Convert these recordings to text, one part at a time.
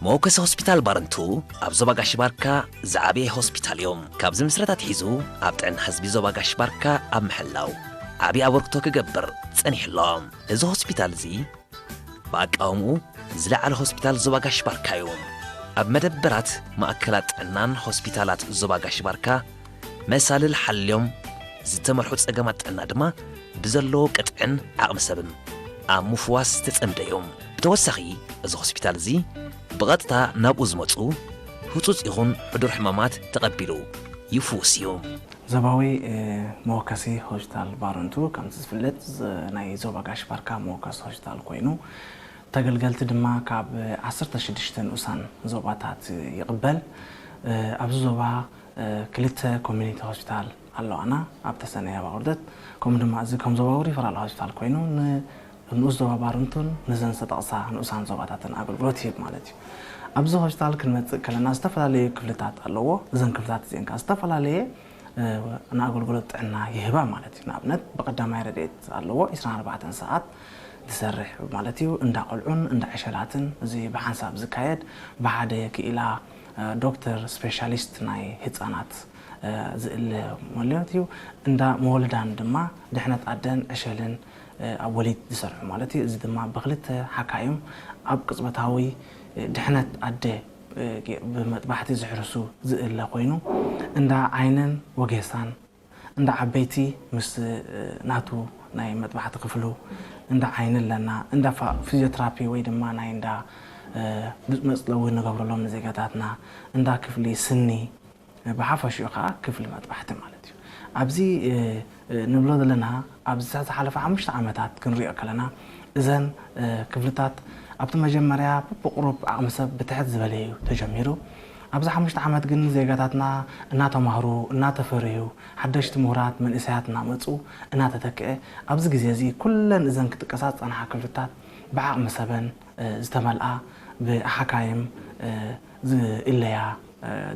መወከሲ ሆስፒታል ባረንቱ ኣብ ዞባ ጋሽ ባርካ ዝዓበየ ሆስፒታል እዩ። ካብ ዝምስረት ኣትሒዙ ኣብ ጥዕና ህዝቢ ዞባ ጋሽ ባርካ ኣብ ምሕላው ዓብዪ ኣበርክቶ ክገብር ጸኒሑ ኣሎ። እዚ ሆስፒታል እዚ ብኣቃውምኡ ዝለዓለ ሆስፒታል ዞባ ጋሽ ባርካ እዩ። ኣብ መደበራት ማእከላት ጥዕናን ሆስፒታላት ዞባ ጋሽ ባርካ መሳልል ሓልዮም ዝተመርሑ ጸገማት ጥዕና ድማ ብዘለዎ ቅጥዕን ዓቕሚ ሰብን ኣብ ምፍዋስ ዝተጸምደ እዩ። ብተወሳኺ እዚ ሆስፒታል እዚ ብቐጥታ ናብኡ ዝመጹ ህጹጽ ይኹን ሕዱር ሕማማት ተቐቢሉ ይፍውስ እዩ። ዞባዊ መወከሲ ሆስፒታል ባረንቱ ከምቲ ዝፍለጥ ናይ ዞባ ጋሽ ባርካ መወከሲ ሆስፒታል ኮይኑ ተገልገልቲ ድማ ካብ ዓሰርተ ሽዱሽተ ንኡሳን ዞባታት ይቕበል። ኣብዚ ዞባ ክልተ ኮሚኒቲ ሆስፒታል ኣለዋና ኣብ ተሰነይ ኣባቑርደት። ከምኡ ድማ እዚ ከም ዞባዊ ሪፈራል ሆስፒታል ኮይኑ ንንኡስ ዞባ ባረንቱን ንዘን ዝተጠቕሳ ንኡሳን ዞባታትን ኣገልግሎት ይህብ ማለት እዩ። ኣብዚ ሆስፒታል ክንመጽእ ከለና ዝተፈላለዩ ክፍልታት ኣለዎ። እዘን ክፍልታት እዚአን ከዓ ዝተፈላለየ ንኣገልግሎት ጥዕና ይህባ ማለት እዩ። ንኣብነት ብቐዳማይ ረድኤት ኣለዎ፣ ዕስራን ኣርባዕተን ሰዓት ዝሰርሕ ማለት እዩ። እንዳ ቆልዑን እንዳ ዕሸላትን እዚ ብሓንሳብ ዝካየድ ብሓደ ክኢላ ዶክተር ስፔሻሊስት ናይ ህፃናት ዝእለ ማለት እዩ። እንዳ መወልዳን ድማ ድሕነት ኣደን ዕሸልን ኣብ ወሊድ ዝሰርሑ ማለት እዩ። እዚ ድማ ብክልተ ሓካይም ኣብ ቅፅበታዊ ድሕነት ኣደ ብመጥባሕቲ ዝሕርሱ ዝእለ ኮይኑ እንዳ ዓይንን ወጌሳን እንዳ ዓበይቲ ምስ ናቱ ናይ መጥባሕቲ ክፍሉ እንዳ ዓይኒ ኣለና፣ እንዳ ፊዚዮትራፒ ወይ ድማ ናይ እንዳ መፅለዊ ንገብረሎም ንዜጋታትና፣ እንዳ ክፍሊ ስኒ ብሓፈሽኡ ከዓ ክፍሊ መጥባሕቲ ማለት እዩ። ኣብዚ ንብሎ ዘለና ኣብዚ ዝሓለፈ ሓሙሽተ ዓመታት ክንሪኦ ከለና እዘን ክፍልታት ኣብቲ መጀመርያ ብቁሩብ ዓቕሚ ሰብ ብትሕት ዝበለ እዩ ተጀሚሩ። ኣብዚ ሓሙሽተ ዓመት ግን ዜጋታትና እናተማህሩ እናተፈረዩ ሓደሽቲ ምሁራት መንእሰያት እናመፁ እናተተክአ ኣብዚ ግዜ እዚ ኩለን እዘን ክጥቀሳ ዝፀንሓ ክፍልታት ብዓቕሚ ሰበን ዝተመልኣ ብሓካይም ዝእለያ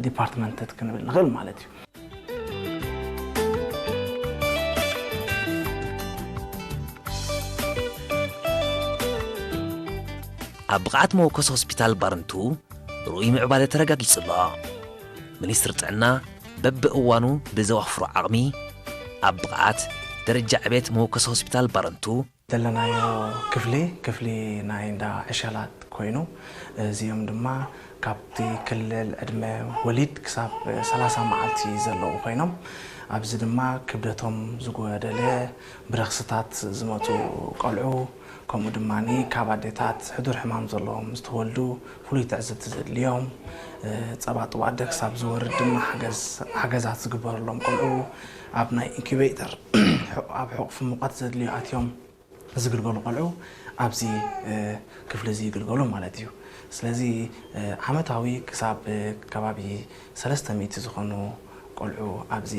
ዲፓርትመንትት ክንብል ንኽእል ማለት እዩ። ኣብ ብቕዓት መወከሲ ሆስፒታል ባረንቱ ርኡይ ምዕባለ ተረጋጊጹ ኣሎ። ሚኒስትሪ ጥዕና በብእዋኑ ብዘዋፍሮ ዓቕሚ ኣብ ብቕዓት ደረጃ ዕቤት መወከሲ ሆስፒታል ባረንቱ ዘለናዮ ክፍሊ ክፍሊ ናይ እንዳ ዕሸላት ኮይኑ እዚኦም ድማ ካብቲ ክልል ዕድመ ወሊድ ክሳብ ሰላሳ መዓልቲ ዘለዉ ኮይኖም ኣብዚ ድማ ክብደቶም ዝጎደለ ብረኽስታት ዝመፁ ቆልዑ ከምኡ ድማ ካብ ኣዴታት ሕዱር ሕማም ዘለዎም ዝተወልዱ ፍሉይ ትዕዝብቲ ዘድልዮም ጸባ ጥቡ ኣደ ክሳብ ዝወርድ ድማ ሓገዛት ዝግበረሎም ቆልዑ ኣብ ናይ ኢንኩቤተር ኣብ ሕቑፊ ሙቐት ዘድልዩ ኣትዮም ዝግልገሉ ቆልዑ ኣብዚ ክፍሊ እዚ ይግልገሉ ማለት እዩ። ስለዚ ዓመታዊ ክሳብ ከባቢ ሰለስተ ሚእቲ ዝኾኑ ቆልዑ ኣብዚ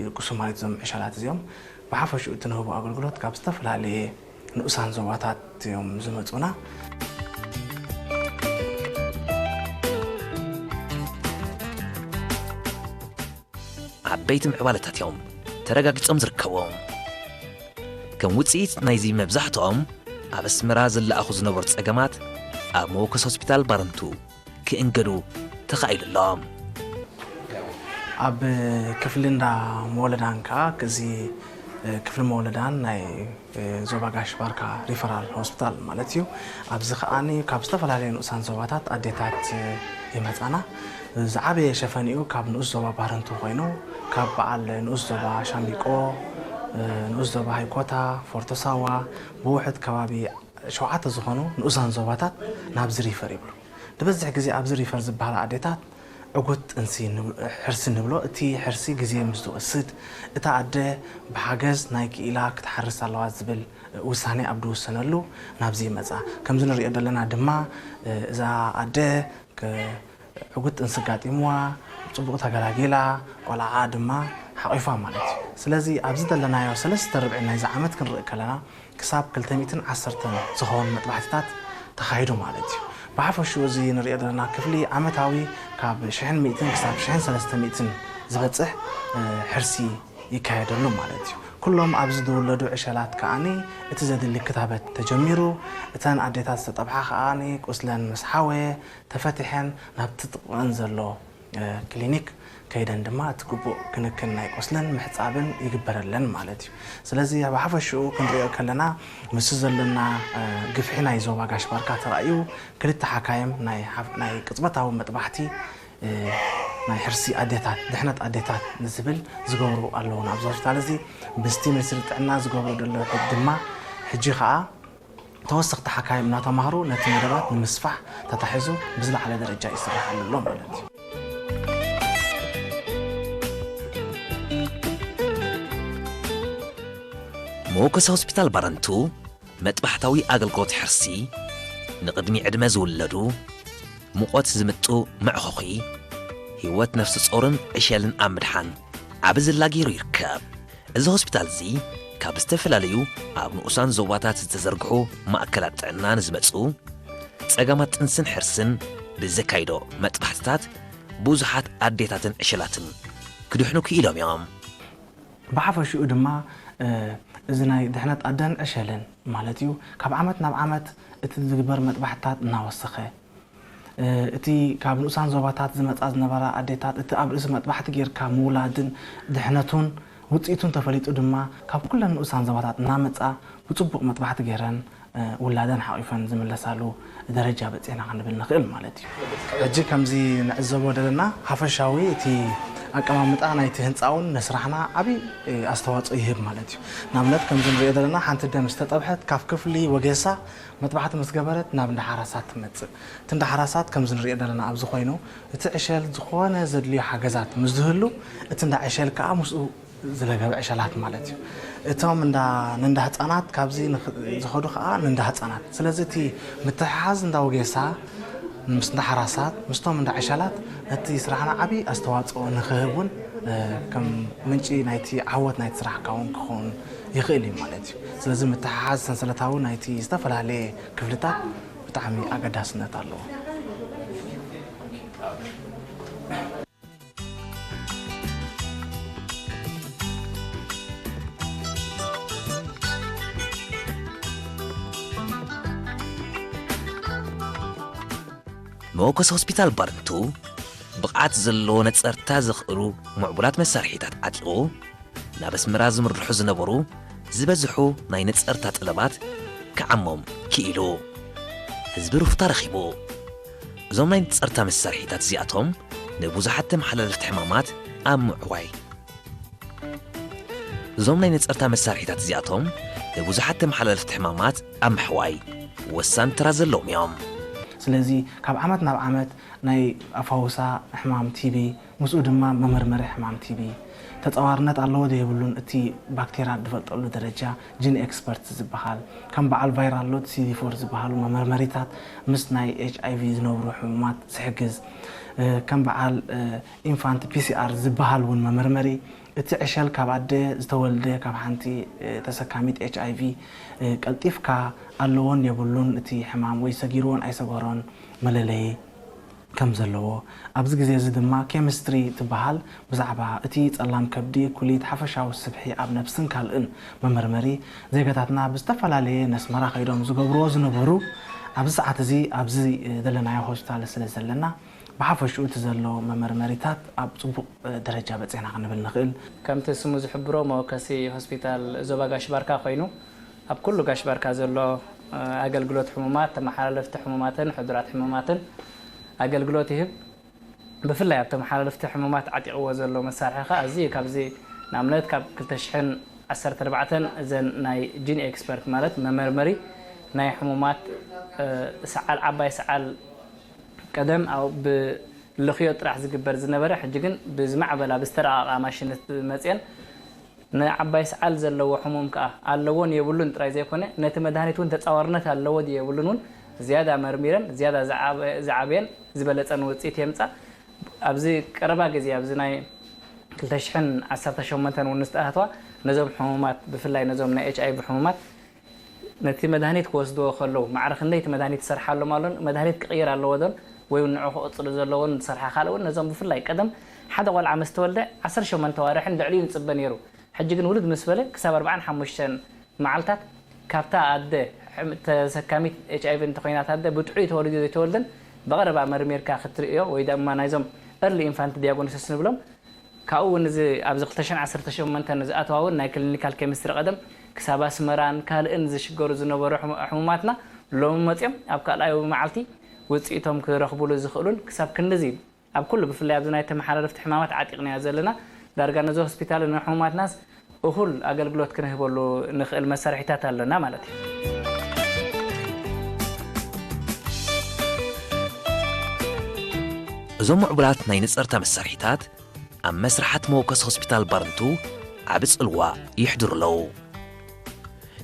ይልቅሱ ማለት እዞም ዕሸላት እዚኦም ብሓፈሽኡ እቲ ንህቦ ኣገልግሎት ካብ ዝተፈላለየ ንኡሳን ዞባታት እዮም ዝመፁና። ዓበይቲ ምዕባለታት እዮም ተረጋጊጾም ዝርከቡ። ከም ውጽኢት ናይዚ መብዛሕትኦም ኣብ ኣስመራ ዝለኣኹ ዝነበሩ ጸገማት ኣብ መወከሲ ሆስፒታል ባረንቱ ክእንገዱ ተኻኢሉ ኣሎ። ኣብ ክፍሊ እንዳ መወለዳን ከኣ እዚ ክፍሊ መወለዳን ናይ ዞባ ጋሽ ባርካ ሪፈራል ሆስፒታል ማለት እዩ። ኣብዚ ከኣ ካብ ዝተፈላለዩ ንኡሳን ዞባታት ኣዴታት ይመጻና። ዝዓበየ ሸፈኒኡ ካብ ንኡስ ዞባ ባረንቱ ኮይኑ ካብ በዓል ንኡስ ዞባ ሻምቢቆ፣ ንኡስ ዞባ ሃይኮታ፣ ፎርቶ ሳዋ ብውሕድ ከባቢ ሸውዓተ ዝኾኑ ንኡሳን ዞባታት ናብዚ ሪፈር ይብሉ። ዝበዝሕ ግዜ ኣብዚ ሪፈር ዝበሃላ ኣዴታት ዕጉት ጥንሲ ሕርሲ ንብሎ። እቲ ሕርሲ ግዜ ምስ ዝወስድ እታ ኣደ ብሓገዝ ናይ ክኢላ ክትሓርስ ኣለዋ ዝብል ውሳኔ ኣብ ዝውሰነሉ ናብዚ ይመጻ። ከምዚ ንሪኦ ዘለና ድማ እዛ ኣደ ዕጉት ጥንሲ ኣጋጢምዋ ጽቡቕ ተገላጊላ ቆልዓ ድማ ሓቒፋ ማለት እዩ። ስለዚ ኣብዚ ዘለናዮ ሰለስተ ርብዒ ናይዚ ዓመት ክንርኢ ከለና ክሳብ ክልተ ሚእትን ዓሰርተን ዝኸውን መጥባሕትታት ተኻይዱ ማለት እዩ። ብሓፈሽኡ እዚ ንሪኦ ዘለና ክፍሊ ዓመታዊ ካብ ሽሕን ሚእትን ክሳብ ሽሕን ሰለስተ ሚእትን ዝበጽሕ ሕርሲ ይካየደሉ ማለት እዩ። ኩሎም ኣብዚ ዝውለዱ ዕሸላት ከኣኒ እቲ ዘድሊ ክታበት ተጀሚሩ፣ እተን ኣዴታት ዝተጠብሓ ከኣኒ ቁስለን ምስ ሓወየ ተፈቲሐን ናብቲ ጥቕመን ዘሎ ክሊኒክ ከይደን ድማ እቲ ግቡእ ክንክን ናይ ቁስልን ምሕጻብን ይግበረለን ማለት እዩ። ስለዚ ብሓፈሽኡ ክንሪኦ ከለና ምስ ዘሎና ግፍሒ ናይ ዞባ ጋሽ ባርካ ተራእዩ ክልተ ሓካይም ናይ ቅጽበታዊ መጥባሕቲ ናይ ሕርሲ ኣዴታት ድሕነት ኣዴታት ዝብል ዝገብሩ ኣለዉ ኣብዚ ሆስፒታል እዚ። ምስቲ ሚኒስትሪ ጥዕና ዝገብሮ ዘሎ ድማ ሕጂ ከዓ ተወሰኽቲ ሓካይም እናተማህሩ ነቲ መደባት ንምስፋሕ ተታሒዙ ብዝለዓለ ደረጃ ይስራሓሉ ኣሎ ማለት እዩ። መወከሲ ሆስፒታል ባረንቱ መጥባሕታዊ ኣገልግሎት ሕርሲ ንቕድሚ ዕድመ ዝውለዱ፣ ሙቐት ዝምጡ መዕኾኺ፣ ህይወት ነፍሲ ጾርን ዕሸልን ኣብ ምድሓን ዓቢ ዝላ ገይሩ ይርከብ። እዚ ሆስፒታል እዚ ካብ ዝተፈላለዩ ኣብ ንኡሳን ዞባታት ዝተዘርግሑ ማእከላት ጥዕና ንዝመጹ ጸገማት ጥንስን ሕርስን ብዘካይዶ መጥባሕትታት ብዙሓት ኣዴታትን ዕሸላትን ክድሕኑ ክኢሎም እዮም። ብሓፈሽኡ ድማ እዚ ናይ ድሕነት ኣደን ዕሸልን ማለት እዩ ካብ ዓመት ናብ ዓመት እቲ ዝግበር መጥባሕትታት እናወሰኸ እቲ ካብ ንኡሳን ዞባታት ዝመጻ ዝነበራ ኣዴታት እቲ ኣብ ርእሲ መጥባሕቲ ጌርካ ምውላድን ድሕነቱን ውፅኢቱን ተፈሊጡ ድማ ካብ ኩለን ንኡሳን ዞባታት እናመጻ ብፅቡቕ መጥባሕቲ ገይረን ውላደን ሓቒፈን ዝምለሳሉ ደረጃ በፂሕና ክንብል ንኽእል ማለት እዩ። ሕጂ ከምዚ ንዕዘቦ ዘለና ሓፈሻዊ እቲ ኣቀማምጣ ናይቲ ህንፃ እውን ንስራሕና ዓብዪ ኣስተዋፅኦ ይህብ ማለት እዩ። ንኣብነት ከምዚ ንሪኦ ዘለና ሓንቲ ኣደ ምስ ተጠብሐት ካብ ክፍሊ ወጌሳ መጥባሕቲ ምስ ገበረት ናብ እንዳ ሓራሳት ትመፅእ። እቲ እንዳ ሓራሳት ከምዚ ንሪኦ ዘለና ኣብዚ ኮይኑ እቲ ዕሸል ዝኾነ ዘድልዮ ሓገዛት ምስ ዝህሉ እቲ እንዳ ዕሸል ከዓ ምስኡ ዝለገበ ዕሸላት ማለት እዩ። እቶም እንዳ ንእንዳ ህፃናት ካብዚ ንኽ- ዝኸዱ ከዓ ንእንዳ ህፃናት። ስለዚ እቲ ምትሕሓዝ እንዳ ወጌሳ ምስ እንዳ ሓራሳት ምስቶም እንዳ ዕሸላት ነቲ ስራሕና ዓብዪ ኣስተዋፅኦ ንክህብ እውን ከም ምንጪ ናይቲ ዓወት ናይቲ ስራሕካ እውን ክኸውን ይኽእል እዩ ማለት እዩ። ስለዚ ምትሕሓዝ ሰንሰለታዊ ናይቲ ዝተፈላለየ ክፍልታት ብጣዕሚ ኣገዳስነት ኣለዎ። መወከሲ ሆስፒታል ባርንቱ ብቕዓት ዘለዎ ነጸርታ ዘኽእሉ ምዕቡላት መሳርሒታት ዓጢቑ ናብ ኣስመራ ዝምርሑ ዝነበሩ ዝበዝሑ ናይ ነጸርታ ጠለባት ክዓሞም ክኢሉ። ህዝቢ ሩፍታ ረኺቡ። እዞም ናይ ነጸርታ መሳርሒታት እዚኣቶም ንብዙሓት ተመሓላለፍቲ ሕማማት ኣብ ምዕዋይ እዞም ናይ ነጸርታ መሳርሒታት እዚኣቶም ንብዙሓት ተመሓላለፍቲ ሕማማት ኣብ ምሕዋይ ወሳኒ ተራ ዘለዎም እዮም። ስለዚ ካብ ዓመት ናብ ዓመት ናይ ኣፋውሳ ሕማም ቲቢ ምስኡ ድማ መመርመሪ ሕማም ቲቢ ተጻዋርነት ኣለዎ ዶ የብሉን እቲ ባክቴርያ ዝፈልጠሉ ደረጃ ጂን ኤክስፐርት ዝበሃል ከም በዓል ቫይራል ሎድ ሲዲ ፎር ዝበሃሉ መመርመሪታት ምስ ናይ ኤች ኣይ ቪ ዝነብሩ ሕሙማት ዝሕግዝ ከም በዓል ኢንፋንት ፒ ሲ ኣር ዝበሃል እውን መመርመሪ እቲ ዕሸል ካብ ኣደ ዝተወልደ ካብ ሓንቲ ተሰካሚት ኤች ኣይ ቪ ቀልጢፍካ ኣለዎን የብሉን እቲ ሕማም ወይ ሰጊርዎን ኣይሰገሮን መለለዪ ከም ዘለዎ ኣብዚ ግዜ እዚ ድማ ኬሚስትሪ ትበሃል ብዛዕባ እቲ ጸላም ከብዲ፣ ኩሊት፣ ሓፈሻዊ ስብሒ ኣብ ነብስን ካልእን መመርመሪ ዜጋታትና ብዝተፈላለየ ነስመራ ከይዶም ዝገብርዎ ዝነበሩ ኣብዚ ሰዓት እዚ ኣብዚ ዘለናዮ ሆስፒታል ስለ ዘለና ብሓፈሽኡ እቲ ዘሎ መመርመሪታት ኣብ ጽቡቕ ደረጃ በጺሕና ክንብል ንኽእል። ከምቲ ስሙ ዝሕብሮ መወከሲ ሆስፒታል ዞባ ጋሽ ባርካ ኮይኑ ኣብ ኩሉ ጋሽ ባርካ ዘሎ ኣገልግሎት ሕሙማት፣ ተመሓላለፍቲ ሕሙማትን ሕዱራት ሕሙማትን ኣገልግሎት ይህብ። ብፍላይ ኣብ ተመሓላለፍቲ ሕሙማት ዓጢቕዎ ዘሎ መሳርሒ ከኣ ኣዝዩ ካብዚ ንኣብነት ካብ ክልተ ሽሕን ዓሰርተ ኣርባዕተን እዘን ናይ ጂን ኤክስፐርት ማለት መመርመሪ ናይ ሕሙማት ሰዓል ዓባይ ሰዓል ቀደም ኣብ ብልኽዮ ጥራሕ ዝግበር ዝነበረ ሕጂ ግን ብዝማዕበላ ብዝተረቓቓ ማሽነት መፅየን ንዓባይ ሰዓል ዘለዎ ሕሙም ከኣ ኣለዎን የብሉን ጥራይ ዘይኮነ ነቲ መድሃኒት እውን ተፃዋርነት ኣለዎ ድዩ የብሉን እውን ዝያዳ መርሚረን ዝያዳ ዝዓበየን ዝበለፀን ውፅኢት የምፃ። ኣብዚ ቀረባ ግዜ ኣብዚ ናይ ክልተ ሽሕን ዓሰርተ ሸሞንተን እውን ዝተኣትዋ ነዞም ሕሙማት ብፍላይ ነዞም ናይ ኤች ኣይ ቪ ሕሙማት ነቲ መድሃኒት ክወስድዎ ከለዉ ማዕረ ክንደይ እቲ መድሃኒት ዝሰርሓሎም ኣሎን መድሃኒት ክቕየር ኣለዎ ዶን ወይ እውን ንዑ ክቕጽሉ ዘለዎን ዝሰርሓ ካልእ እውን ነዞም ብፍላይ ቀደም ሓደ ቆልዓ ምስ ተወልደ ዓሰርተ ሸሞንተ ኣዋርሕን ልዕሊኡ ንጽበ ነይሩ። ሕጂ ግን ውልድ ምስ በለ ክሳብ ኣርባዓን ሓሙሽተን መዓልታት ካብታ ኣደ ሕም- ተሰካሚት ኤች ኣይቪ እንተኮይናት ኣደ ብጥዑይ ተወሊዱ ዘይተወልደን ብቐረባ መርሚርካ ክትርእዮ ወይ ድማ ናይዞም early infant diagnosis ንብሎም ካብኡ እውን እዚ ኣብዚ ክልተ ሽሕን ዓሰርተ ሸሞንተን ዝኣተዋ እውን ናይ ክሊኒካል ኬሚስትሪ ቀደም ክሳብ ኣስመራን ካልእን ዝሽገሩ ዝነበሩ ሕሙ- ሕሙማትና ሎሚ መፅኦም ኣብ ካልኣይ መዓልቲ ውፅኢቶም ክረኽቡሉ ዝኽእሉን ክሳብ ክንድዚ ኣብ ኩሉ ብፍላይ ኣብዚ ናይ ተመሓላለፍቲ ሕማማት ዓጢቕናዮ ዘለና ዳርጋ ነዚ ሆስፒታልን ንሕሙማትናስ እኹል ኣገልግሎት ክንህበሉ ንኽእል መሳርሒታት ኣለና ማለት እዩ። እዞም ምዕቡላት ናይ ንጸርታ መሳርሒታት ኣብ መስርሓት መወከሲ ሆስፒታል ባርንቱ ዓቢ ጽልዋ የሕድሩ ኣለዉ።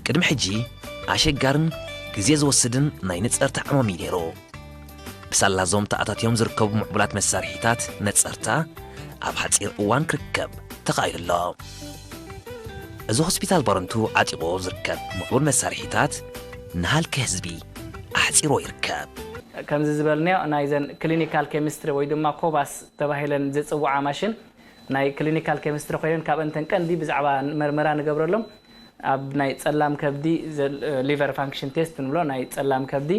ቅድሚ ሕጂ ኣሸጋርን ግዜ ዝወስድን ናይ ንጸርታ ዕማም እዩ ነይሩ። ብሳላዞም ተኣታትዮም ዝርከቡ ምዕቡላት መሳርሒታት ነጸርታ ኣብ ሓጺር እዋን ክርከብ ተኻኢሉ ኣሎ። እዚ ሆስፒታል ባረንቱ ዓጢቑ ዝርከብ ምዕቡል መሳርሒታት ንሃልኪ ህዝቢ ኣሕጺሮ ይርከብ። ከምዚ ዝበልናዮ ናይዘን ክሊኒካል ኬሚስትሪ ወይ ድማ ኮባስ ተባሂለን ዝፅውዓ ማሽን ናይ ክሊኒካል ኬሚስትሪ ኮይነን ካብ እንተን ቀንዲ ብዛዕባ መርመራ ንገብረሎም ኣብ ናይ ጸላም ከብዲ liver function test ንብሎ ናይ ጸላም ከብዲ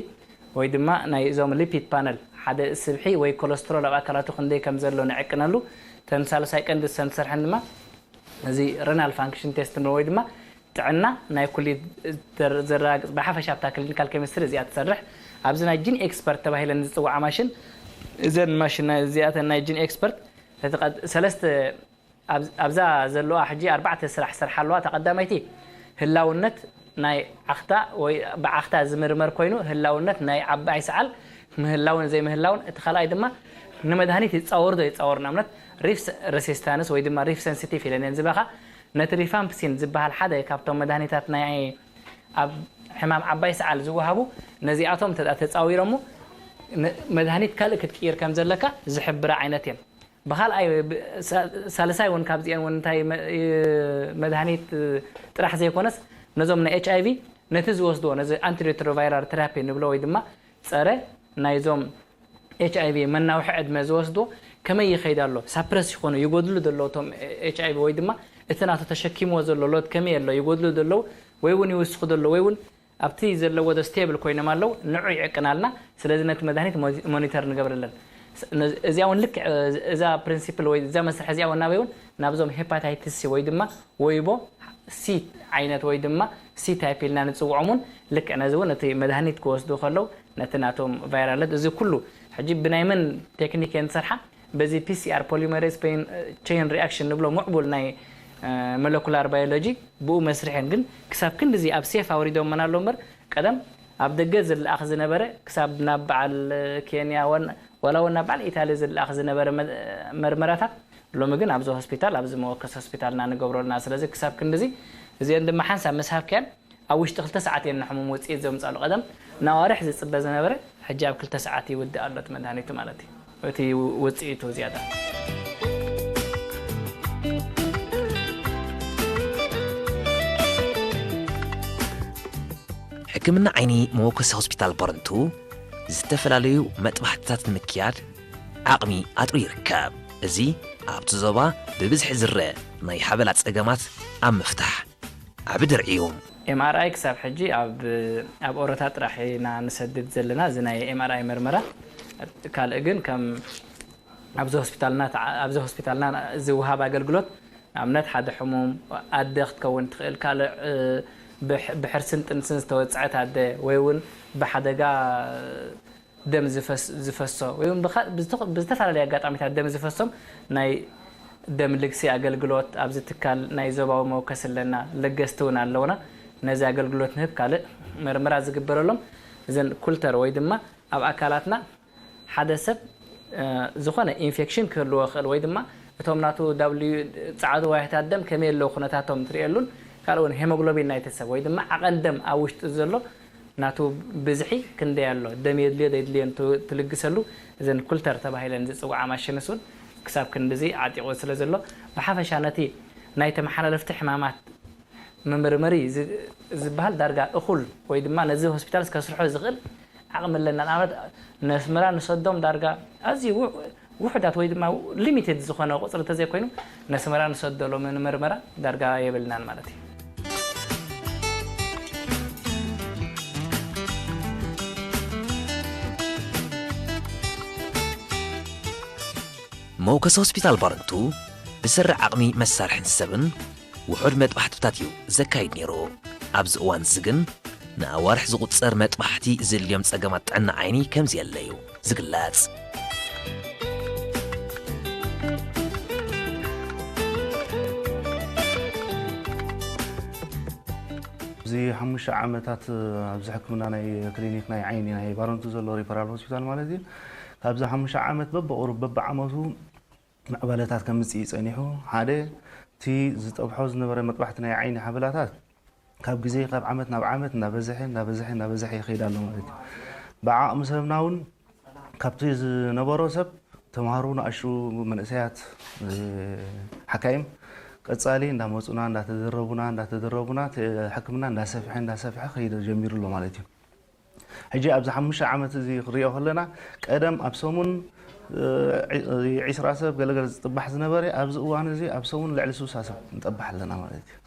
ወይ ድማ ናይ እዞም ሊፒድ ፓነል ሓደ ስብሒ ወይ ኮለስትሮል ኣብ ኣካላቱ ክንደይ ከም ዘሎ ንዕቅነሉ ተን ሳልሳይ ቀንዲ ዝሰንሰርሐን ድማ እዚ renal function test ንብሎ ወይ ድማ ጥዕና ናይ ኩሊት ዘረጋግፅ ብሓፈሻ ኣብታ ክሊኒካል ኬሚስትሪ እዚኣ ትሰርሕ ኣብዚ ናይ ጂን ኤክስፐርት ተባሂለን ዝፅዋዓ ማሽን እዘን ማሽን እዚኣተን ናይ ጂን ኤክስፐርት ሰለስተ ኣብዛ ዘለዋ ሕጂ ኣርባዕተ ስራሕ ሰርሓ ኣለዋ። እታ ቀዳመይቲ ህላውነት ናይ ዓኽታ ወይ ብዓኽታ ዝምርመር ኮይኑ ህላውነት ናይ ዓባይ ሰዓል ምህላውን ዘይምህላውን፣ እቲ ካልኣይ ድማ ንመድሃኒት ይፃወር ዶ ይፃወር፣ ንኣብነት ሪፍ ሬሲስታንስ ወይ ድማ ሪፍ ሴንሲቲቭ ኢለን እየን ዝበኻ። ነቲ ሪፋምፕሲን ዝበሃል ሓደ ካብቶም መድሃኒታት ናይ ኣብ ሕማም ዓባይ ሰዓል ዝወሃቡ ነዚኣቶም ተፃዊሮሞ መድሃኒት ካልእ ክትቅይር ከም ዘለካ ዝሕብራ ዓይነት እየን። ብኻልኣይ ሳልሳይ እውን ካብዚአን እውን እንታይ መድሃኒት ጥራሕ ዘይኮነስ ነዞም ናይ ኤች ኣይቪ ነቲ ዝወስድዎ ነዚ ኣንቲሪትሮቫይራል ቴራፒ ንብሎ ወይ ድማ ፀረ ናይዞም ኤች ኣይቪ መናውሒ ዕድመ ዝወስድዎ ከመይ ይኸይድ ኣሎ ሳፕረስ ይኾኑ ይጎድሉ ዘለዉ እቶም ኤች ኣይቪ ወይ ድማ እቲ ናቱ ተሸኪምዎ ዘሎ ሎድ ከመይ ኣሎ ይጎድሉ ዘለዉ ወይ እውን ይውስኹ ዘለዉ ወይ እውን ኣብቲ ዘለዎ ዶ ስቴብል ኮይኖም ኣለዉ ንዑ ይዕቅናልና። ስለዚ ነቲ መድሃኒት ሞኒተር ንገብረለን። እዚኣ እውን ልክዕ እዛ ፕሪንሲፕል ወይ እዛ መስርሕ እዚኣ እውን ናበይ እውን ናብዞም ሄፓታይትስ ሲ ወይ ድማ ወይቦ ሲ ዓይነት ወይ ድማ ሲ ታይፕ ኢልና ንፅውዖም እውን ልክዕ ነዚ እውን እቲ መድሃኒት ክወስዱ ከለዉ ነቲ ናቶም ቫይራለት እዚ ኩሉ ሕጂ ብናይ መን ቴክኒክ እየን ዝሰርሓ በዚ ፒሲኣር ፖሊመሬዝ ፔን ቼን ሪኣክሽን ንብሎ ምዕቡል ናይ ሞለኩላር ባዮሎጂ ብኡ መስርሐን ግን ክሳብ ክንድዚ ኣብ ሴፍ ኣውሪዶመን ኣሎ እምበር ቀደም ኣብ ደገ ዝለኣኽ ዝነበረ ክሳብ ናብ በዓል ኬንያ ዋላ እውን ናብ በዓል ኢታሊ ዝለኣኽ ዝነበረ መርመራታት ሎሚ ግን ኣብዚ ሆስፒታል ኣብዚ መወከስ ሆስፒታልና ንገብረልና ስለዚ ክሳብ ክንድዚ እዚአን ድማ ሓንሳብ ምስ ሃብክያን ኣብ ውሽጢ ክልተ ሰዓት እየን ንሕሙም ውፅኢት ዘምፃሉ። ቀደም ንኣዋርሕ ዝፅበ ዝነበረ ሕጂ ኣብ ክልተ ሰዓት ይውድእ ኣሎ እቲ መድሃኒቱ ማለት እዩ። እቲ ውፅኢቱ ዝያዳ ሕክምና ዓይኒ መወከሲ ሆስፒታል ቦረንቱ ዝተፈላለዩ መጥባሕትታት ንምክያድ ዓቕሚ ኣጥሩ ይርከብ። እዚ ኣብቲ ዞባ ብብዝሒ ዝረአ ናይ ሓበላ ጸገማት ኣብ ምፍታሕ ዓቢ ድርዒ እዩ። ኤምኣርኣይ ክሳብ ሕጂ ኣብ ኣብ ኦሮታ ጥራሕ ኢና ንሰድድ ዘለና እዚ ናይ ኤምኣርኣይ መርመራ ካልእ ግን ከም ኣብዚ ሆስፒታልና ኣብዚ ሆስፒታልና ዝወሃብ ኣገልግሎት ንኣብነት ሓደ ሕሙም ኣደ ክትከውን ትኽእል ካልእ ብሕርስን ጥንስን ዝተወፀዐት ኣደ ወይ እውን ብሓደጋ ደም ዝፈሶ ወይ ብዝተፈላለዩ ኣጋጣሚታት ደም ዝፈሶም ናይ ደም ልግሲ ኣገልግሎት ኣብዚ ትካል ናይ ዞባዊ መወከሲ ኣለና ለገስቲ እውን ኣለውና ነዚ ኣገልግሎት ንህብ ካልእ መርመራ ዝግበረሎም እዘን ኩልተር ወይ ድማ ኣብ ኣካላትና ሓደ ሰብ ዝኾነ ኢንፌክሽን ክህልዎ ይኽእል ወይ ድማ እቶም ናቱ ዳብልዩ ፃዕዱ ዋይሕታት ደም ከመይ ኣለዉ ኩነታቶም ትርእየሉን ካልእ እውን ሄሞግሎቢን ናይቲ ሰብ ወይ ድማ ዓቐን ደም ኣብ ውሽጡ ዘሎ ናቱ ብዝሒ ክንደይ ኣሎ ደም የድልዮ ደድልዮን ትልግሰሉ እዘን ኩልተር ተባሂለን ዝፅውዓ ማሽንስ እውን ክሳብ ክንድዚ ዓጢቑ ስለ ዘሎ ብሓፈሻ ነቲ ናይ ተመሓላለፍቲ ሕማማት መመርመሪ ዝበሃል ዳርጋ እኹል ወይ ድማ ነዚ ሆስፒታል ከስርሖ ዝኽእል ዓቕሚ ኣለና። ንኣብነት ነስመራ ንሰዶም ዳርጋ ኣዝዩ ውሑዳት ወይ ድማ ሊሚትድ ዝኾነ ቁፅሪ እንተዘይኮይኑ ነስመራ ንሰደሎም ንምርመራ ዳርጋ የብልናን ማለት እዩ። መውከሲ ሆስፒታል ባረንቱ ብስሪ ዓቕሚ መሳርሕን ሰብን ውሑድ መጥባሕትታት እዩ ዘካይድ ነይሩ። ኣብዚ እዋን እዚ ግን ንኣዋርሕ ዝቑጸር መጥባሕቲ ዘድልዮም ጸገማት ጥዕና ዓይኒ ከም ዘየለ እዩ ዝግለጽ። እዚ ሓሙሽተ ዓመታት ኣብዚ ሕክምና ናይ ክሊኒክ ናይ ዓይኒ ናይ ባረንቱ ዘሎ ሪፈራል ሆስፒታል ማለት እዩ። ካብዚ ሓሙሽተ ዓመት በብቑሩብ በብዓመቱ ምዕባለታት ከምፅእ እዩ ፀኒሑ። ሓደ እቲ ዝጠብሖ ዝነበረ መጥባሕቲ ናይ ዓይኒ ሓበላታት ካብ ግዜ ካብ ዓመት ናብ ዓመት እናበዝሐ እናበዝሐ እናበዝሐ ይኸይድ ኣሎ ማለት እዩ። ብዓቕሚ ሰብና እውን ካብቲ ዝነበሮ ሰብ ተምሃሩ ንኣሽቱ መንእሰያት ሓካይም ቀፃሊ እንዳመፁና እንዳተደረቡና እንዳተደረቡና ሕክምና እንዳሰፍሐ እንዳሰፍሐ ከይደ ጀሚሩ ኣሎ ማለት እዩ። ሕጂ ኣብዚ ሓሙሽተ ዓመት እዚ ክሪኦ ከለና ቀደም ኣብ ሰሙን ዒስራ ሰብ ገለገለ ዝጥባሕ ዝነበረ ኣብዚ እዋን እዚ ኣብ ሰሙን ልዕሊ ስሳ ሰብ ንጠባሕ ኣለና ማለት እዩ።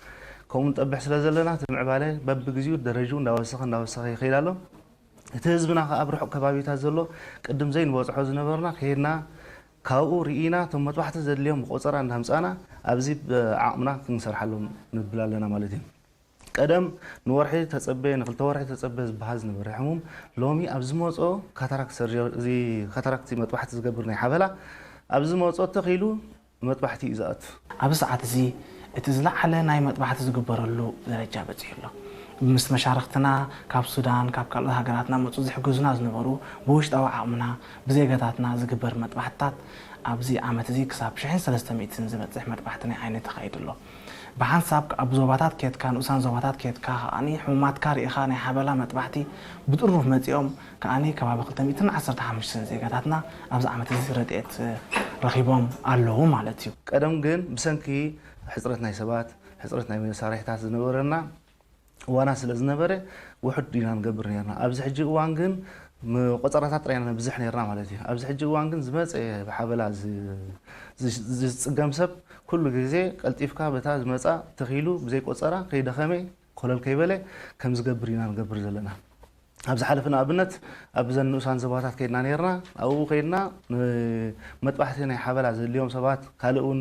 ከምኡ ንጠብሕ ስለ ዘለና እቲ ምዕባለ በብግዚኡ ደረጅኡ እንዳወሰኸ እንዳወሰኸ ይኸይድ ኣሎ። እቲ ህዝብና ከዓ ኣብ ርሑቕ ከባቢታት ዘሎ ቅድም ዘይንበፅሖ ዝነበርና ከይድና ካብኡ ርኢና እቶም መጥባሕቲ ዘድልዮም ብቆፀራ እንዳምፃና ኣብዚ ዓቕምና ክንሰርሓሎም ንብል ኣለና ማለት እዩ። ቀደም ንወርሒ ተፀበ ንክልተ ወርሒ ተፀበ ዝበሃል ዝነበረ ሕሙም ሎሚ ኣብ ዝመፆ ካታራክት ሰርጀሪ እዚ ካታራክት መጥባሕቲ ዝገብር ናይ ሓበላ ኣብ ዝመፆ ተኺሉ መጥባሕቲ እዩ ዝኣቱ። ኣብዚ ሰዓት እዚ እቲ ዝለዓለ ናይ መጥባሕቲ ዝግበረሉ ደረጃ በፂሑ ኣሎ። ምስ መሻርክትና ካብ ሱዳን ካብ ካልኦት ሃገራት እናመፁ ዝሕግዙና ዝነበሩ ብውሽጣዊ ዓቕምና ብዜጋታትና ዝግበር መጥባሕትታት ኣብዚ ዓመት እዚ ክሳብ ሽሕን ሰለስተ ሚእትን ዝበፅሕ መጥባሕቲ ናይ ዓይኒ ተኻይዱ ኣሎ። ብሓንሳብ ኣብ ዞባታት ኬድካ ንኡሳን ዞባታት ኬድካ ከዓኒ ሕሙማትካ ርኢኻ ናይ ሓበላ መጥባሕቲ ብጥሩፍ መፂኦም ከዓኒ ከባቢ ክልተ ሚእትን ዓሰርተ ሓሙሽተን ዜጋታትና ኣብዚ ዓመት እዚ ረድኤት ረኺቦም ኣለዉ ማለት እዩ። ቀደም ግን ብሰንኪ ሕፅረት ናይ ሰባት ሕፅረት ናይ መሳርሕታት ዝነበረና እዋና ስለ ዝነበረ ውሑድ ኢና ንገብር ነርና። ኣብዚ ሕጂ እዋን ግን ቆፀራታት ጥራይ ኢና ነብዝሕ ነርና ማለት እዩ። ኣብዚ ሕጂ እዋን ግን ዝመፀ ብሓበላ ዝፅገም ሰብ ኩሉ ግዜ ቀልጢፍካ በታ ዝመፃ ተኺሉ ብዘይ ቆፀራ ከይደኸመ ኮለል ከይበለ ከም ዝገብር ኢና ንገብር ዘለና። ኣብ ዝሓለፈ ንኣብነት ኣብ ዘን ንኡሳን ዞባታት ከይድና ነርና። ኣብኡ ከይድና መጥባሕቲ ናይ ሓበላ ዘድልዮም ሰባት ካልእ እውን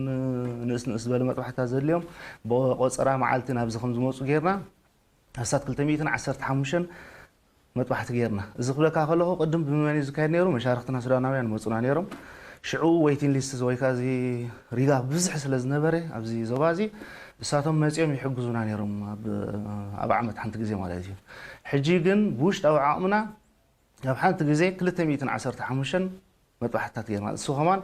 ንእስ ንእስ ዝበለ መጥባሕትታት ዘድልዮም ብቆፀራ መዓልቲ ናብዚ ከም ዝመፁ ጌርና ኣስታት ክልተ ሚእትን ዓሰርተ ሓሙሽተን መጥባሕቲ ጌርና። እዚ ክብለካ ከለኹ ቅድም ብመን እዩ ዝካየድ ነይሩ? መሻርክትና ሱዳናውያን ይመፁና ነይሮም። ሽዑ ዌይቲንግ ሊስት ወይ ከዓ እዚ ሪጋ ብዝሒ ስለ ዝነበረ ኣብዚ ዞባ እዚ እሳቶም መፂኦም ይሕግዙና ነይሮም ኣብ ዓመት ሓንቲ ግዜ ማለት እዩ። ሕጂ ግን ብውሽጣዊ ዓቕምና ኣብ ሓንቲ ግዜ ክልተ ሚእትን ዓሰርተ ሓሙሽተን መጥባሕትታት ጌርና። እሱ ከማን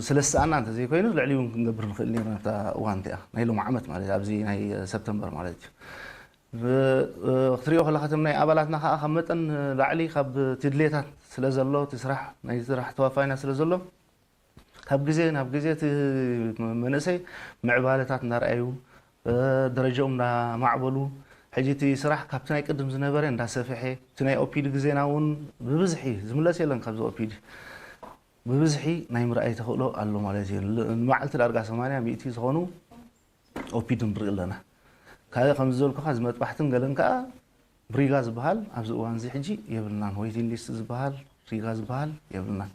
ስለ ዝሰኣና እንተዘይኮይኑ ልዕሊ እውን ክንገብር ንኽእል ነርና ኣብታ እዋን እቲኣ ናይ ሎም ዓመት ማለት ኣብዚ ናይ ሰፕተምበር ማለት እዩ። ክትሪኦ ከለካ እቶም ናይ ኣባላትና ከዓ ካብ መጠን ላዕሊ ካብ እቲ ድሌታት ስለ ዘሎ እቲ ስራሕ ናይ ስራሕ ተዋፋይና ስለ ዘሎ ካብ ግዜ ናብ ግዜ እቲ መንእሰይ ምዕባለታት እናረኣዩ ደረጃኦም እናማዕበሉ ሕጂ እቲ ስራሕ ካብቲ ናይ ቅድም ዝነበረ እንዳሰፍሐ እቲ ናይ ኦፒዲ ግዜና እውን ብብዝሒ ዝምለስ የለን ካብዚ ኦፒዲ ብብዝሒ ናይ ምርኣይ ተኽእሎ ኣሎ ማለት እዩ። ንመዓልቲ ዳርጋ ሰማንያ ሚእቲ ዝኾኑ ኦፒዲ ንርኢ ኣለና። ካልእ ከምዚ ዝበልኩኻ እዚ መጥባሕትን ገለን ከዓ ብሪጋ ዝበሃል ኣብዚ እዋን እዚ ሕጂ የብልናን። ዌይቲንግ ሊስት ዝበሃል ሪጋ ዝበሃል የብልናን።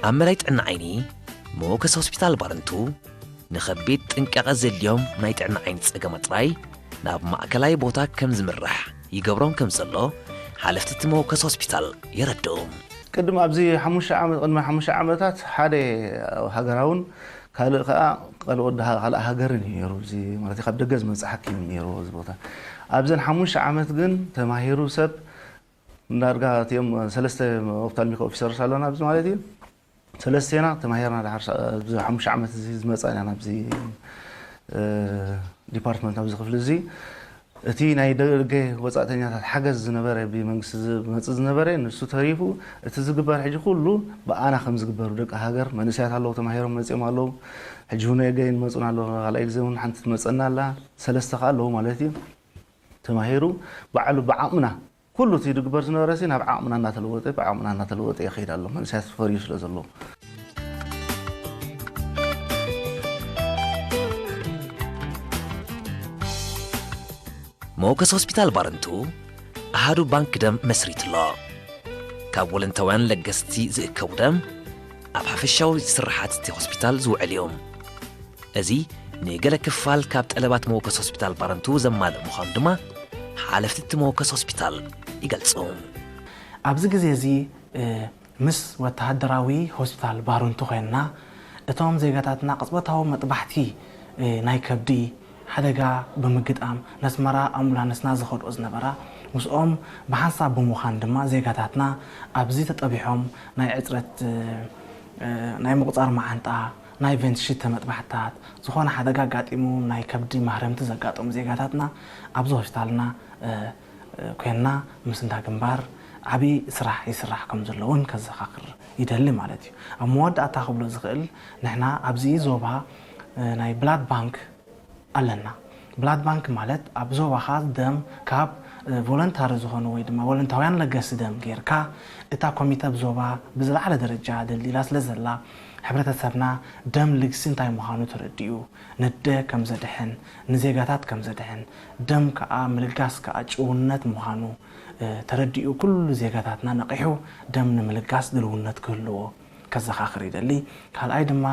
ኣብ መዳይ ጥዕና ዓይኒ መወከሲ ሆስፒታል ባረንቱ ንኸቢድ ጥንቃቐ ዘድልዮም ናይ ጥዕና ዓይኒ ጸገማት ጥራይ ናብ ማእከላይ ቦታ ከም ዝምራሕ ይገብሮም ከም ዘሎ ሓለፍቲ እቲ መወከሲ ሆስፒታል የረድኡ። ቅድም ኣብዚ ሓሙሽተ ዓመት ቅድሚ ሓሙሽተ ዓመታት ሓደ ሃገራውን ካልእ ከዓ ካልእ ወዲ ሃ- ካልእ ሃገርን እዩ ነይሩ። እዚ ማለት ካብ ደገ ዝመፅእ ሓኪም እዩ ነይሩ እዚ ቦታ። ኣብዘን ሓሙሽተ ዓመት ግን ተማሂሩ ሰብ ዳርጋ እቲኦም ሰለስተ ኦፍታልሚክ ኦፊሰርስ ኣለና ኣብዚ ማለት እዩ። ሰለስቴና ተማሂርና ድሓር ኣብዚ ሓሙሽተ ዓመት እዚ ዝመፃና ናብዚ ዲፓርትመንት ኣብዚ ክፍሊ እዚ እቲ ናይ ደገ ወፃእተኛታት ሓገዝ ዝነበረ ብመንግስቲ ዝመፅእ ዝነበረ ንሱ ተሪፉ እቲ ዝግበር ሕጂ ኩሉ ብኣና ከም ዝግበር ደቂ ሃገር መንእሰያት ኣለዉ ተማሂሮም መፂኦም ኣለዉ ሕጂ እውን ገይን መፁና ኣሎ። ካልኣይ ግዜ እውን ሓንቲ ትመፀና ኣላ። ሰለስተ ከኣ ኣለዉ ማለት እዩ። ተማሂሩ ባዕሉ ብዓቕምና ኩሉ እቲ ድግበር ዝነበረ ሲ ናብ ዓቕምና እናተለወጠ፣ ብዓቕምና እናተለወጠ ይኸይድ ኣሎ። መንእሰያት ፈርዩ ስለ ዘሎ። መወከሲ ሆስፒታል ባረንቱ ኣሃዱ ባንክ ደም መስሪቱ ኣሎ። ካብ ወለንታውያን ለገስቲ ዝእከቡ ደም ኣብ ሓፈሻዊ ስርሓት እቲ ሆስፒታል ዝውዕል እዩ። እዚ ንገለ ክፋል ካብ ጠለባት መወከሲ ሆስፒታል ባረንቱ ዘማልእ ምዃኑ ድማ ሓለፍቲ እቲ መወከሲ ሆስፒታል ይገልጹ። ኣብዚ ግዜ እዚ ምስ ወተሃደራዊ ሆስፒታል ባሩንቱ ኮይንና፣ እቶም ዜጋታትና ቅጽበታዊ መጥባሕቲ ናይ ከብዲ ሓደጋ ብምግጣም ነስመራ ኣምቡላንስና ዝኸድኦ ዝነበራ፣ ምስኦም ብሓንሳብ ብምዃን ድማ ዜጋታትና ኣብዚ ተጠቢሖም ናይ ዕጽረት ናይ ምቑጻር መዓንጣ፣ ናይ ቬንትሽተ መጥባሕትታት፣ ዝኾነ ሓደጋ ኣጋጢሙ ናይ ከብዲ ማህረምቲ ዘጋጠሙ ዜጋታትና ኣብዚ ሆስፒታልና ኮይንና ምስ እንዳ ግንባር ዓብዪ ስራሕ ይስራሕ ከም ዘሎ እውን ከዘኻኽር ይደሊ ማለት እዩ። ኣብ መወዳእታ ክብሎ ዝኽእል ንሕና ኣብዚ ዞባ ናይ ብላድ ባንክ ኣለና። ብላድ ባንክ ማለት ኣብ ዞባኻ ደም ካብ ቮለንታሪ ዝኾኑ ወይ ድማ ቮለንታውያን ለገሲ ደም ጌርካ እታ ኮሚተ ኣብ ዞባ ብዝለዓለ ደረጃ ደልዲላ ስለ ዘላ ሕብረተሰብና ደም ልግሲ እንታይ ምዃኑ ተረዲኡ ነደ ከም ዘድሕን ንዜጋታት ከም ዘድሕን ደም ከኣ ምልጋስ ከኣ ጭውነት ምዃኑ ተረዲኡ ኩሉ ዜጋታትና ነቒሑ ደም ንምልጋስ ድልውነት ክህልዎ ከዘኻኽር ይደሊ። ካልኣይ ድማ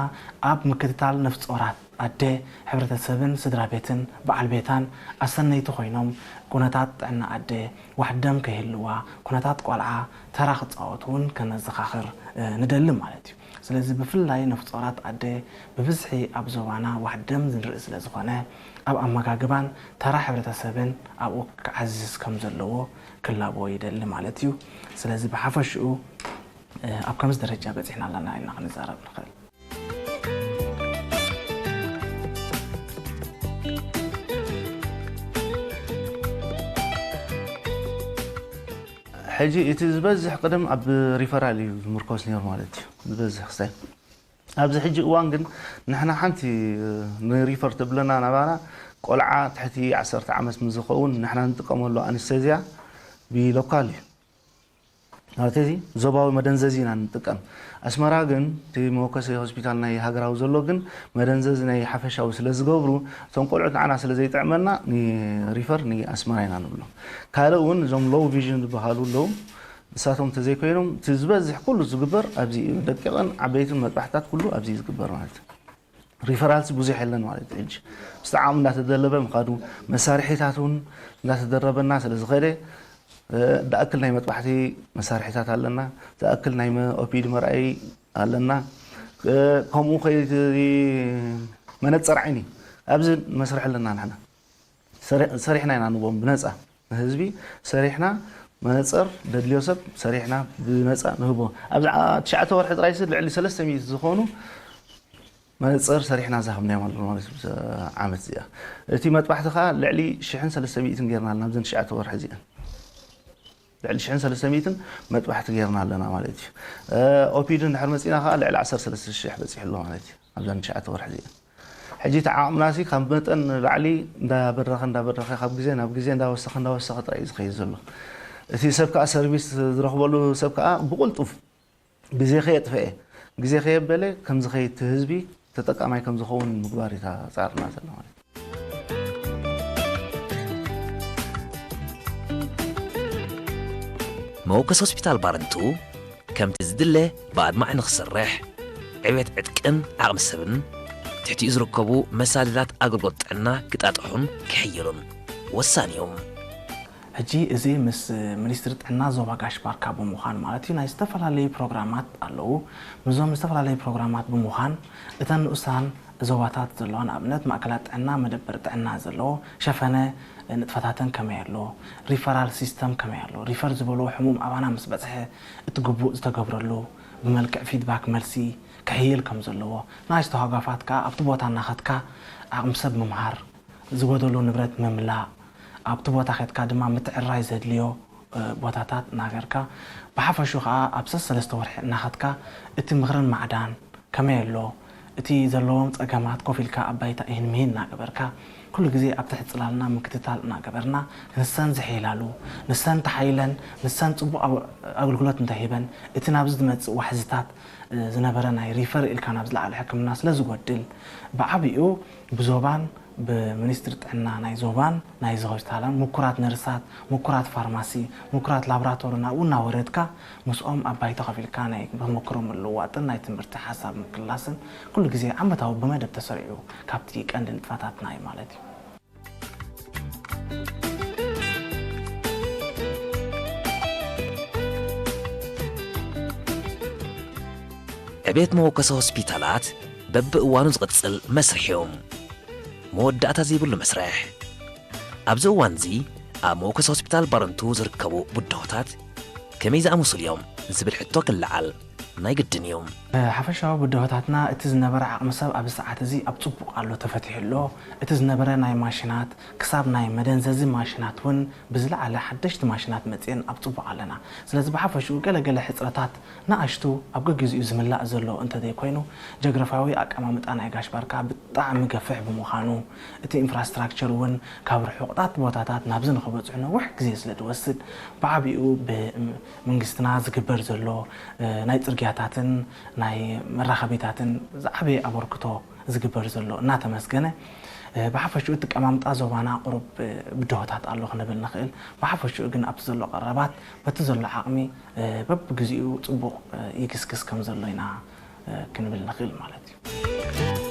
ኣብ ምክትታል ነፍጾራት ኣደ ሕብረተሰብን ስድራ ቤትን በዓል ቤታን ኣሰነይቲ ኮይኖም ኩነታት ጥዕና ኣደ ዋሕደም ከይህልዋ ኩነታት ቆልዓ ተራ ክፃወቱ እውን ከነዘኻኽር ንደሊ ማለት እዩ። ስለዚ ብፍላይ ነፍጾራት ኣደ ብብዝሒ ኣብ ዞባና ዋሕደም ዝንርኢ ስለ ዝኾነ ኣብ ኣመጋግባን ተራ ሕብረተሰብን ኣብኡ ክዓዝዝ ከም ዘለዎ ክላቦ ይደሊ ማለት እዩ። ስለዚ ብሓፈሽኡ ኣብ ከምዚ ደረጃ በፂሕና ኣለና ኢልና ክንዛረብ ንኽእል። ሕጂ እቲ ዝበዝሕ ቅድም ኣብ ሪፈራል እዩ ዝምርኮስ ነይሩ ማለት እዩ። ዝበዝሕ ክስታይ ኣብዚ ሕጂ እዋን ግን ንሕና ሓንቲ ንሪፈር ትብለና ናባና ቆልዓ ትሕቲ ዓሰርተ ዓመት ምስ ዝኸውን ንሕና ንጥቀመሉ ኣንስተዚያ ብሎካል እዩ። ማለት እዚ ዞባዊ መደንዘዚ ኢና ንጥቀም። ኣስመራ ግን እቲ መወከሲ ሆስፒታል ናይ ሃገራዊ ዘሎ ግን መደንዘዚ ናይ ሓፈሻዊ ስለ ዝገብሩ እቶም ቆልዑት ንዓና ስለ ዘይጥዕመና ንሪፈር ንኣስመራ ኢና ንብሎም። ካልእ እውን እዞም ሎው ቪዥን ዝበሃሉ ኣለዉ። ንሳቶም እንተዘይኮይኖም እቲ ዝበዝሕ ኩሉ ዝግበር ኣብዚ እዩ። ደቂቕን ዓበይትን መጥባሕትታት ኩሉ ኣብዚ እዩ ዝግበር ማለት እዩ። ሪፈራልስ ብዙሕ የለን ማለት እዩ። ሕጂ ምስቲ ዓቕሚ እንዳተደለበ ምኻዱ መሳርሒታት እውን እንዳተደረበና ስለ ዝኸደ ዝኣክል ናይ መጥባሕቲ መሳርሒታት ኣለና፣ ዝኣክል ናይ ኦፒዲ መርኣዪ ኣለና። ከምኡ ከይ መነፀር ዓይኒ ኣብዚ መስርሕ ኣለና ንሕና ሰሪሕና ኢና ንቦም ብነፃ ንህዝቢ ሰሪሕና መነፀር ደድልዮ ሰብ ሰሪሕና ብነፃ ንህቦ። ኣብዚ ትሽዓተ ወርሒ ጥራይ ልዕሊ ሰለስተ ሚእቲ ዝኾኑ መነፀር ሰሪሕና ዝሃብናዮም ኣለና ማለት እዩ። ዓመት እዚኣ እቲ መጥባሕቲ ከዓ ልዕሊ ሽሕን ሰለስተ ሚእትን ጌርና ኣለና ኣብዘን ትሽዓተ ወርሒ እዚኣን ልዕሊ ሽሕን ሰለስተ ሚእትን መጥባሕቲ ጌርና ኣለና ማለት እዩ። ኦፒዲ እንድሕር መፂና ከዓ ልዕሊ ዓሰርተ ሰለስተ ሽሕ በፂሑ ኣሎ ማለት እዩ ኣብዘን ትሽዓተ ወርሒ እዚኣን። ሕጂ እቲ ዓቕምና ሲ ካብ መጠን ንላዕሊ እንዳበረኸ እንዳበረኸ ካብ ግዜ ናብ ግዜ እንዳወሰኸ እንዳወሰኸ ጥራይ እዩ ዝኸይድ ዘሎ። እቲ ሰብ ከዓ ሰርቪስ ዝረኽበሉ ሰብ ከዓ ብቕልጡፍ ግዜ ከየጥፈኤ ግዜ ከየበለ ከም ዝኸይድ እቲ ህዝቢ ተጠቃማይ ከም ዝኸውን ምግባር እዩ ፃዕርና ዘሎ ማለት እዩ። መወከሲ ሆስፒታል ባረንቱ ከምቲ ዝድለ ብኣድማዕ ንኽሰርሕ ዕብየት ዕጥቅን ዓቕሚ ሰብን ትሕቲኡ ዝርከቡ መሳልላት ኣገልግሎት ጥዕና ክጣጥሑን ክሕየሉን ወሳኒ እዩ። ሕጂ እዚ ምስ ሚኒስትሪ ጥዕና ዞባ ጋሽ ባርካ ብምዃን ማለት እዩ ናይ ዝተፈላለዩ ፕሮግራማት ኣለዉ። ምስዞም ዝተፈላለዩ ፕሮግራማት ብምዃን እተን ንኡሳን ዞባታት ዘለዋ ንኣብነት ማእከላት ጥዕና መደበር ጥዕና ዘለዎ ሸፈነ ንጥፈታተን ከመይ ኣሎ፣ ሪፈራል ሲስተም ከመይ ኣሎ፣ ሪፈር ዝበልዎ ሕሙም ኣባና ምስ በፅሐ እቲ ግቡእ ዝተገብረሉ ብመልክዕ ፊድባክ መልሲ ክሕይል ከም ዘለዎ ናይ ዝተዋጋፋት ከዓ ኣብቲ ቦታ እናኸትካ ዓቕሚ ሰብ ምምሃር ዝጎደሎ ንብረት ምምላእ ኣብቲ ቦታ ከድካ ድማ ምትዕራይ ዘድልዮ ቦታታት እናገርካ ብሓፈሹ ከዓ ኣብ ሰለስተ ወርሒ እናኸድካ እቲ ምኽርን ማዕዳን ከመይ ኣሎ እቲ ዘለዎም ጸገማት ኮፍ ኢልካ ኣብ ባይታ ይህን ምሂን እናገበርካ፣ ኩሉ ግዜ ኣብ ትሕቲ ጽላልና ምክትታል እናገበርና፣ ንሰን ዝሕይላሉ፣ ንሰን ተሓይለን፣ ንሰን ጽቡቕ ኣው-፣ ኣገልግሎት እንተሂበን፣ እቲ ናብዚ ዝመጽእ ዋሕዝታት፣ እ፣ ዝነበረ ናይ ሪፈር ኢልካ ናብ ዝለዓለ ሕክምና ስለ ዝጎድል፣ ብዓቢኡ ብዞባን ብሚኒስትሪ ጥዕና ናይ ዞባን ናይዚ ሆስፒታልን ምኩራት ነርሳት፣ ምኩራት ፋርማሲ፣ ምኩራት ላቦራቶሪ ናብኡ እናወረድካ ምስኦም ኣብ ባይታ ኮፍ ኢልካ ናይ ተመክሮ ምልውዋጥን ናይ ትምህርቲ ሓሳብ ምክልላስን ኩሉ ግዜ ዓመታዊ ብመደብ ተሰሪዑ ካብቲ ቀንዲ ንጥፈታትና እዩ ማለት እዩ። ዕቤት መወከሲ ሆስፒታላት በብእዋኑ ዝቕጽል መስርሕ እዩ። መወዳእታ ዘይብሉ መስርሕ። ኣብዚ እዋን እዚ ኣብ መወከሲ ሆስፒታል ባረንቱ ዝርከቡ ብድሆታት ከመይ ዝኣመሰሉ እዮም ዝብል ሕቶ ክለዓል ናይ ግድን እዩ። ሓፈሻዊ ብድሆታትና እቲ ዝነበረ ዓቕሚ ሰብ ኣብዚ ሰዓት እዚ ኣብ ጽቡቕ ኣሎ፣ ተፈቲሑ ኣሎ። እቲ ዝነበረ ናይ ማሽናት ክሳብ ናይ መደንዘዚ ማሽናት እውን ብዝለዓለ ሓደሽቲ ማሽናት መጺኤን ኣብ ጽቡቕ ኣለና። ስለዚ ብሓፈሽኡ ገለ ገለ ሕጽረታት ንኣሽቱ ኣብ ገጊዝኡ ዝምላእ ዘሎ እንተዘይኮይኑ፣ ጀግራፋዊ ኣቀማምጣ ናይ ጋሽ ባርካ ብጣዕሚ ገፍሕ ብምዃኑ፣ እቲ ኢንፍራስትራክቸር እውን ካብ ርሑቕታት ቦታታት ናብዚ ንኽበጽሑ ነዊሕ ግዜ ስለ ዝወስድ፣ ብዓቢኡ ብመንግስትና ዝግበር ዘሎ፣ እ፣ ናይ ጽርግያታትን ናይ መራኸቢታትን ዝዓበየ ኣበርክቶ ዝግበር ዘሎ እናተመስገነ፣ እ፣ ብሓፈሽኡ እቲ ቀማምጣ ዞባና ቁሩብ፣ እ፣ ብድሆታት ኣሎ ክንብል ንኽእል። ብሓፈሽኡ ግን ኣብቲ ዘሎ ቀረባት በቲ ዘሎ ዓቕሚ፣ እ፣ በብግዚኡ ጽቡቕ፣ እ፣ ይግስግስ ከም ዘሎ ኢና፣ እ፣ ክንብል ንኽእል ማለት እዩ።